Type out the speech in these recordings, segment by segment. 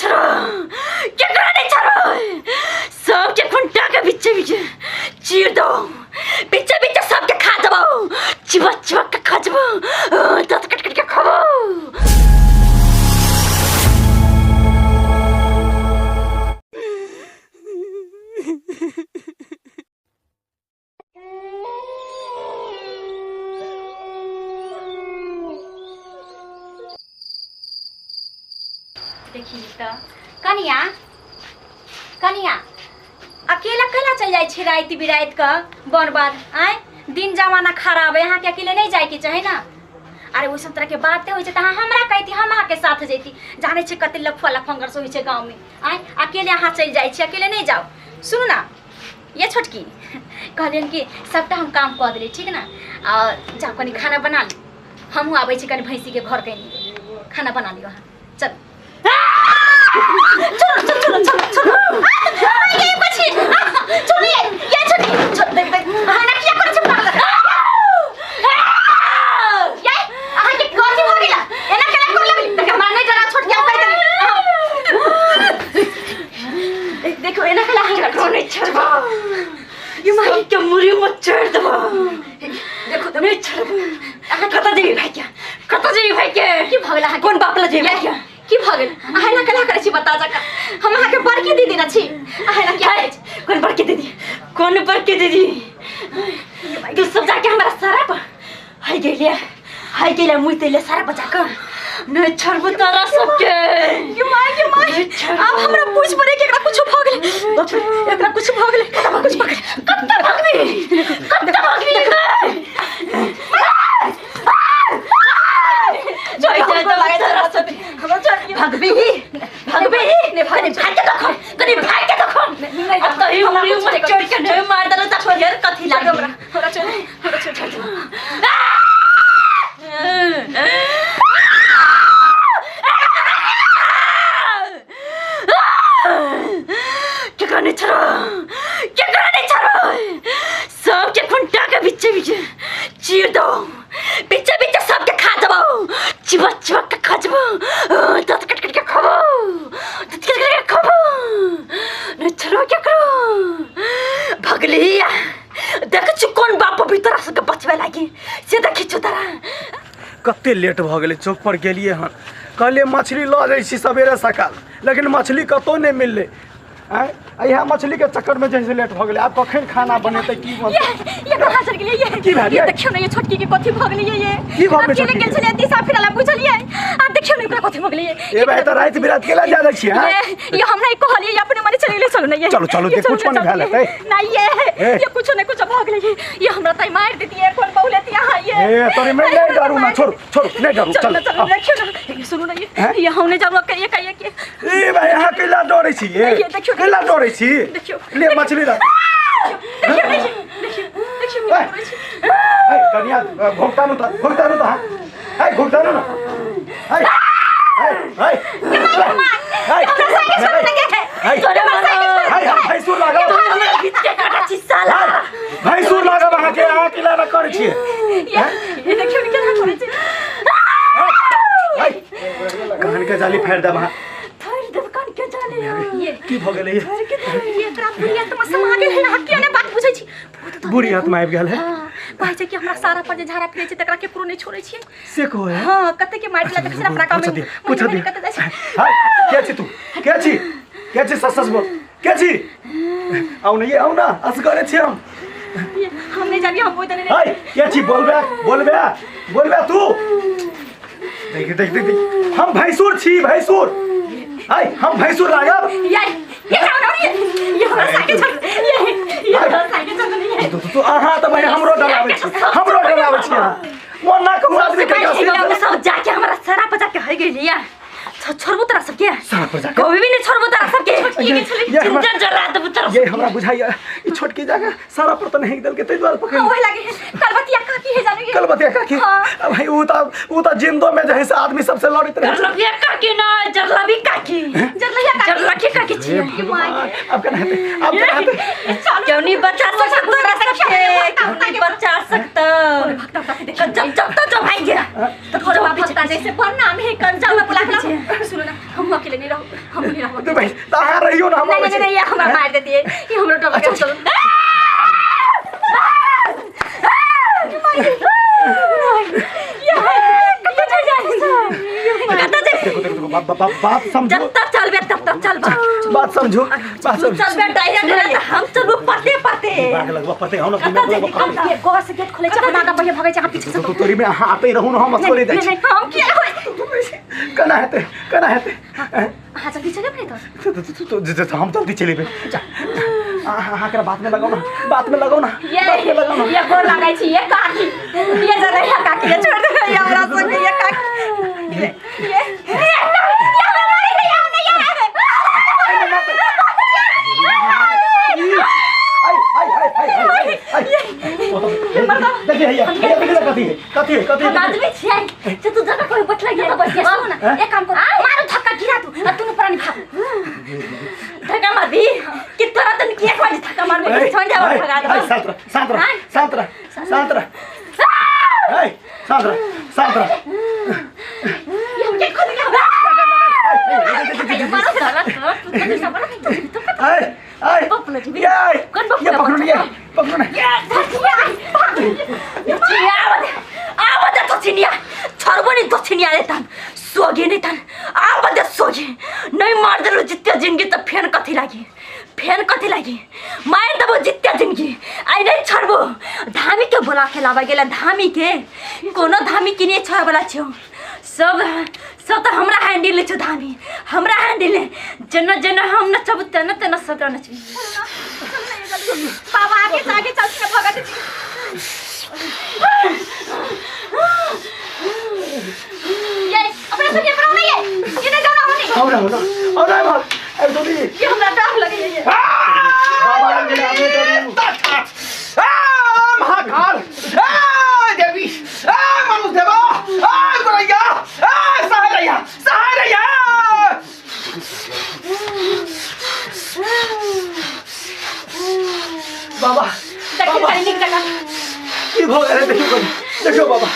छोड़ो, केकरा नहीं छोड़ो, सबके खुंटा के बीचे बीचे चीर दो, बीचे बीचे सबके खा जबो, चिबा चिबा के खा जबो, दांत कट कट के खाबो। देखी त कनिया, कनिया अकेला केना चलि जाइ छी राति बिराति के बन बाध? आँय, दिन जमाना खराब है, अहाँके अकेले नहीं जाइके चाही ना। अरे ओइ सब तरह के बाते होइ छै त अहाँ हमरा कहती, हम अहाँके साथ जैती। जानै छी कते लफुआ लफंगर सब होइ छै गाँवमे। आँय, अकेले अहाँ चलि जाइ छी, अकेले नहीं जाउ। सुनू ना ये छोटकी, कहलियनि कि सबटा हम काम कऽ देली, ठीक ना? और जाउ कनि खाना बना ली, हमहूँ आबै छी कनि भैंसीके घर कनि खाना बना लियौ अहाँ। चल चलो चलो चलो चलो चलो, ये बची चलो, ये छोटी छोट, देख देख अहाँ ना किया करै छी पागल। ये अहाँ के कथी भऽ गेल? एना केना कर लगली? देख हमरा नहीं डरा छोट, क्या कहि देली। देखो एना केना अहाँ केकरो नहीं छोड़बो, ये माई के मुरी में चढ़ देबो। देखो नहीं छोड़बो। अहाँ कतऽ जेबी भाई के? कतऽ जेबी भाई के? की भऽ गेल अहाँ? कोन बाप लग जेबी भाई के? की भऽ गेल? अहाँ एना केना करै छी बता जका? हम अहाँके बड़की दीदी न छी, अहाँ एना किया करै छी? कोन बड़की दीदी? कोन बड़की दीदी? तू सब जाके हमरा सारा पर हाय गेलिया, हाय गेलिया, मुँह तेले सारा बचा कर नहीं छोड़बो तारा सबके। ये माय, ये माय, आब हमरा पूछ पड़े कि एकरा कुछो भऽ गेलै। बाप रे, एकरा कुछो भऽ गेलै, कुछ पकड़। कत्ता भगबी, कत्ता भगबी? भगबी भगबी ने भाग, भाग के देखो, कनी भाग के देखो। अब तो ही उंगली ऊपर चढ़ के नहीं मार देलो त फेर कथी लागे हमरा? हमरा चल, हमरा चल, चल। केकरा नहीं छोड़ो, केकरा नहीं छोड़ो, सबके खुंटा के बीचे बीचे चीर दो, बीचे बीचे सबके खा जबो, चिबा चिबा के खा जबो, दांत कट कट के खाबो, दांत कट कट के खाबो। नहीं छोड़ो केकरो। भगली देख छु कोन बाप भीतर सबके बचबे लागी से देखी छु तारा। कते लेट भऽ गेलै, चौक पर गेलियै हन, कहलियै मछली लऽ जाइ छी सवेरे सकाल, लेकिन मछली कतहु नहि मिललै। आँय, इएह मछलीके चक्करमे जे है से लेट भऽ गेलै। आब कखन खाना बनेतै की बनतै? ये कहाँ चल गेलै ये? की भेल ये? ये? देखियौ ने ये छोटकी के कथी भऽ गेलै ये। की भऽ गेलै अकेले छोटकी गेल के? छलियै दिशा फिरला बुझलियै, आ देखियौ ने ओकरा कथी भऽ गेलै ये। ए भाई, तऽ राति बिराति केला जा दै छियै? आँय? ये हम नहीं कहलियै, ये अपने मने चलि गेलै। चलू ने ये, चलू, चलू, ये देख, कुछो चलू नहि भेल ने, हेतै। नहीं ये ए। ये कुछो नहीं, कुछो भऽ गेलै ये। ये हमरा तै मारि देतियै, कोन बहुलेती अहाँ ये। ए तोरी में नहीं डरू ना, छोड़ू छोड़ू, नहीं डरू, चलू चल ने, चलू, देखियौ ने ये, सुनू ने ये। हैं? ये हम नहीं जाब कहिए कहिए के। ए भाई, अहाँ कैला डरै छी? ए ये देखियौ, कैला डरै छी? देखियौ। ले मछली रख। देखियौ देखियौ देखियौ देखियौ ए। करै छी। ए कनिया, घोघतानु त, घोघतानु त, ए घोघतानु न, ए ए ए ए ए तोरे मारो। ए हम भैंसुर लागब, तू हमरा बीच के काटा छी साला। भैंसुर लागब अहाँके, अहाँ केला न करै छियै? ये देखियौ ने केना करै छै। ए कान के जाली फाड़ि देब अहाँ। थोड़ देब कान के जाली। ये की भऽ गेलै ये? ये एकरा बुढ़ी आत्मा समा गेल है, अहाँ किया नहि बात बुझै छी? बुढ़ी आत्मा आबि गेल है? हाँ, कहै छै कि हमरा सारा पर जे झाड़ा फिरै छै तकरा केकरो नहि छोड़ै छियै। से कहै है? हाँ, कते के मारि देलक छै अपना गाँवमे। पूछ दिअ, पूछ महीने दिअ। कते जाइ छै। हाय, के छी तू? के छी? के छी? सस सस बोल, के छी? आउ ने ये, आउ ना, असगरे छी हम। ये, हम नहि जाबी, हम ओहि दने नहि। हाय, के छी? बोलबे बोलबे बोलबे तू। देख देख देख देख, हम भैंसुर छी, भैंसुर। हाय, हम भैंसुर लागब। ये ये जाओ ना ये, ये हमरा साइकिल छोड़, ये हमरा साइकिल छोड़ नहीं है। तू अहाँ तऽ भाई हमरो डराबै छी, हमरो डराबै छी अहाँ। मोन ना कहू आदमी के हम सब जाके हमरा सारा पर जाके है गेलिया। छोड़बो तोरा सबके, सारा पर जाके कभी भी नहीं छोड़बो तोरा सबके। ये हमरा जिंदा जरा देबो तोरा। ये हमरा बुझाइया ई छोटकी जगह सारा पर त नहीं देलके तै दुआरे पकड़। हाँ, ओहे लागे है कलबतिया काकी है जाने। कलबतिया काकी? हाँ। अब भाई ऊ त जिंदो में जे है से आदमी सबसे लड़ैत रहे। जरलबिया काकी ना, जरलबी काकी, जरलहिया काकी। जरलकी काकी छी। हे भगवान, अब केना हेतै, अब केना हेतै? चलू। क्यों नहीं बचा सकता तोरा सबके? क्यों नहीं बचा सकता? जब जब तो जब भाई गया तो थोड़ा भक्ता जैसे प्रणाम है कर जाओ ना बुला के। सुनो ना, हम अकेले नहीं रहो, हम नहीं रहो। तू बैठ, त अहाँ रहियो ना, हम नहीं अबै नहीं छी। नहीं, ये हमरा मार देती है, ये हमरा डर लगे। चलो देखो देखो देखो, बात बात बात समझो, जब तक चलबे तब तक चलबा। बात समझो, बात समझो। चलबे डायरेक्ट डायरेक्ट, हम चलबो पते पते। बाघ लगवा पते हम ना ये गोर से गेट खोले छै, हम आगा बढ़िया भगै छै, अहाँ पीछे से। तो तोरी में अहाँ आते रहू ना, हम असगरे जाइ नहीं छी। नहीं, हम किया होय? केना हेतै, केना हेतै? अहाँ जल्दी चलब नहीं तो तो हम जल्दी चलेबै। जा, अहाँ अहाँ बात में लगाओ ना, बात में लगाओ ना, ये बात में लगाओ ना। ये गोर लागै छी, ये काकी, ये जरा ये काकी, ये छोड़ दे, ये हमरा संग, ये काकी, ये ये ये हमरा मारे दे, ये नहीं आई आई आई आई आई आई, देखिए हैया हैया, देखिए ना कथी है, कथी है, कथी हम है? आदमी छियै से तू जगह कोई बैठल ये बस ये सुन ना, एक काम करो, मारू धक्का गिरा तू आ तू प्राणी भागू। धक्का मार दी कि तोरा तन की एक बार धक्का मारबे छोड़ जाब भगा दे। शांत रह, शांत रह, शांत रह, शांत रह, ए शांत रह, शांत रह। ये हम गेट खोल दिया। मारो साला तू तो सब तू आई आई बाप लगी। ये कौन बाप ये पकड़ो ना, ये पकड़ो ना। सोगे नहीं तन आब दे सोगे नहीं मार देलु जित्ते जिंदगी त फेन कथी लागी, फेन कथी लागी मार देबो जित्ते जिंदगी। आइ नहीं छोड़बो, धामी के बोला के लाबा गेला, धामी के कोनो धामी किने छोड़ वाला छौ। सब सब त हमरा हैंडल ले छौ, धामी हमरा हैंडल ले, जना जना हम नचब तेना तेना सब नचबी। बाबा आगे आगे चल के भगा दे। ये अपना सुनिए, अपना नहीं है, ये नहीं जाना होनी। हमरा हो ना, हमरा भाग ए जल्दी। ये हमरा डर लगे ये। बाबा रंग आवे डरू। आ महाकाल, आ देवी, आ मनुष्य देवा, आ गोरैया, आ सहारैया, सहारैया। बाबा देखिए कहीं निक जगह की भ गेलै? देखियो देखियो बाबा।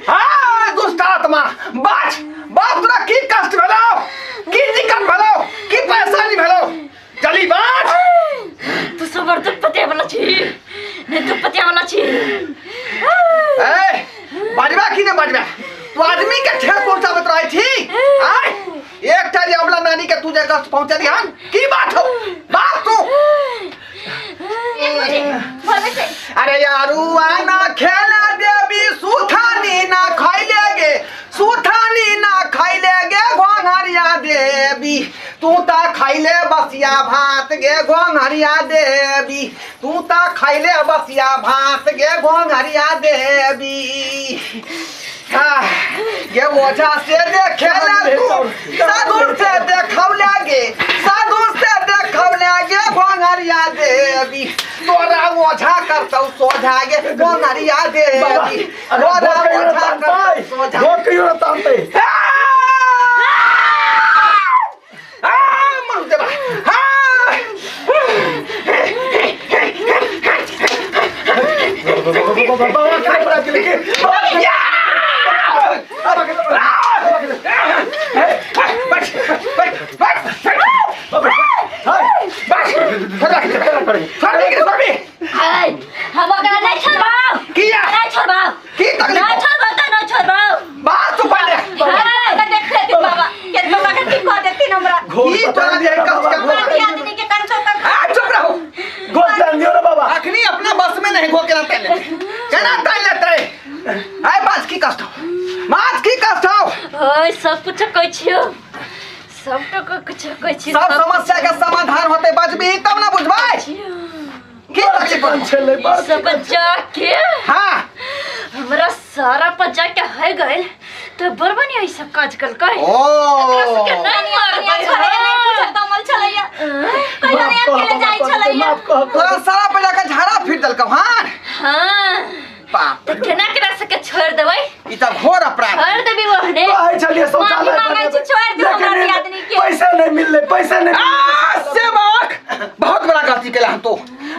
आ दुष्ट आत्मा, बाज बाप, तोरा की कष्ट भेलौ, की दिक्कत भेलौ, की परेशानी भेलौ? जल्दी बाज। तू सब दुपते वाला छी नहीं, दुपते वाला छी। ए बाजबा की ने बाजबा? तू आदमी के ठेस पहुंचाबत रहै छी। आय एकटा जे अबला नानी के तू जे कष्ट पहुंचली हन, की बात हो बात तू? अरे यारुआ ना खेला देवी, सुथानी ना खैले गे, सुथानी ना खैले गे घोंघरिया देवी, तू ता खैले बसिया भात गे घोंघरिया देवी, तू ता खैले बसिया भात गे घोंघरिया देवी। गे ओझा से देखे तू, साधु से देखौले गे, साधु से देखौले गे घोंघरिया देवी, तोरा ओझा करतौ सोझा गे घोंघरिया देवी, तोरा ओझा करतौ सोझा। भोग कहियो ना तानतै। आ मरू देबा। हाँ बाबा के बड़ा के लेके बाबा के हम ओकरा नहीं छोड़बौ। किया? नहीं छोड़बौ। की तकलीफ? नहीं छोड़बौ त नहीं छोड़बौ। बात तू पहले देख लेती बाबा के, बाबा के ठीक कह देती हमरा। की तोरा जे कष्ट के माटी आदमी के कंचो तक। आ चुप रहो। गोद जान दियो ना बाबा। अखनी अपना बस में नहीं हो के रहते ले, केना ताई लेते? आय बात की कष्ट हो, मात की कष्ट हो? ओए सब कुछ कहै छियो, सब तो कुछ कहै छियो। सब समस्या के समाधान होते, बजबी तब ना बुझबै की तकलीफ हो? छलै बात सब जाके। हां हमरा सारा पर जाके है गइल तो बरबनी ऐसा काज कलकै। ओ के नहीं मारबै। नहीं पूछत दमल छलैया, कहियो नहीं अकेले जाई छलैया। माफ कह। तोरा सारा पर जाके झाड़ा फिर देलकौ। हां हां बाप त केना केना सके छोड़ देबै? ई त घोर अपराध। छोड़ देबी ओहने। कहै छलियै शौचालय माफी मांगै छी, छोड़ दियौ हमरा लेकिन आदमी के। पैसा नहीं मिललै, पैसा नहीं आ मिललै। सेवक, बहुत बड़ा गलती केला हम, तो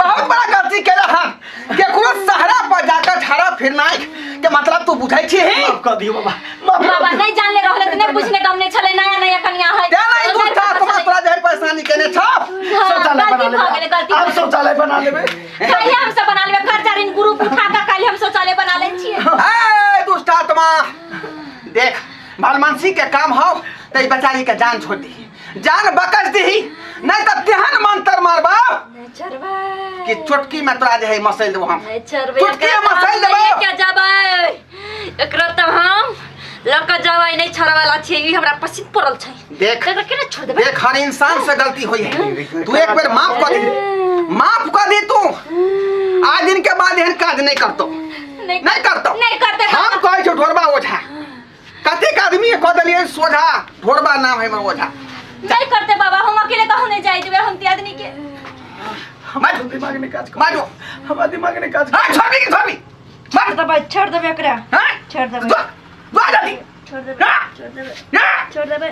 बहुत बड़ा गलती केला हम। केकरो सहारा पर जाकर झाड़ा फिरनाइ के मतलब तू बुझ बुझै छी ही माफ कऽ दियौ बाबा, माफ कऽ बाबा दियौ। नहीं जानले रहले त नहीं बुझने गमने छले, नया नया कनिया है। तेना ई नहीं दुष्ट पता आत्मा छलै। तोरा जे है परेशानी केने छौ। हाँ, शौचालय बना गलती भऽ गेलै, लेबै, गलती आब भऽ गेलै। शौचालय बना लेबै। काल्हि हम सब बना लेबै, कर्जा ऋण ग्रुप उठा कऽ काल्हि हम शौचालय बना लै छियै। ए दुष्ट आत्मा, देख भलमानसी के काम हो त ई बेचारी के जान छोड़ दही, जान बकस दही, नहीं त तेहन मंत्र मारबा नहीं छोड़बै। कि चुटकी में तोरा जे है मसैल देबो हम। नहीं छोड़बै। चुटकी एकरा में तऽ हम मसैल देबो। लए के जेबै, एकरा तऽ हम लऽ कऽ जेबै, नहि छोड़ै वाला छै, ई हमरा पसिन पड़ल छै। देख एकरा केना छोड़ देबै? देख, हर इंसान से गलती हुई है, तू एक बेर माफ कर दी, माफ कर दी तू, आज दिन के बाद एहन काज नहीं करतो, नहीं नहीं करतो, नहीं करते। हम कहै छौ ढोरबा ओझा, कतेक आदमी के कह देलियै सोझा ढोरबा नाम है हमर ओझा। नहीं करते बाबा, हम अकेले कहूँ नहीं जाए देबै हम आदमी के। हमरा दिमाग नहि काज कर, मारो। हमरा दिमाग नहि काज हाँ, छोड़बी कि छोड़बी? मार। छोड़ देबै, छोड़ देबै एकरा। हाँ? छोड़ देबै। दो, दो जल्दी। छोड़ देबै। हाँ? छोड़ देबै। हाँ? छोड़ देबै।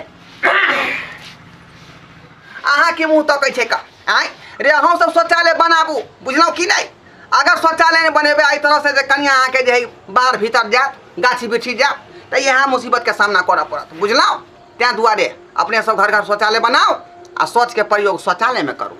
अहाँ के मुँह तकै छै का आँय रे? अहूँ सब शौचालय बनाबू, बुझलहुँ कि नहि? अगर शौचालय नहि बनेबै एहि तरह से जे कनिया अहाँके जे है बाहर भीतर जायत, गाछी बिरछी जायत, तऽ इएह मुसीबतके सामना करऽ पड़त, बुझलहुँ? ताहि दुआरे अपने सब घर घर शौचालय बनाउ आ शौचके प्रयोग शौचालयमे करू।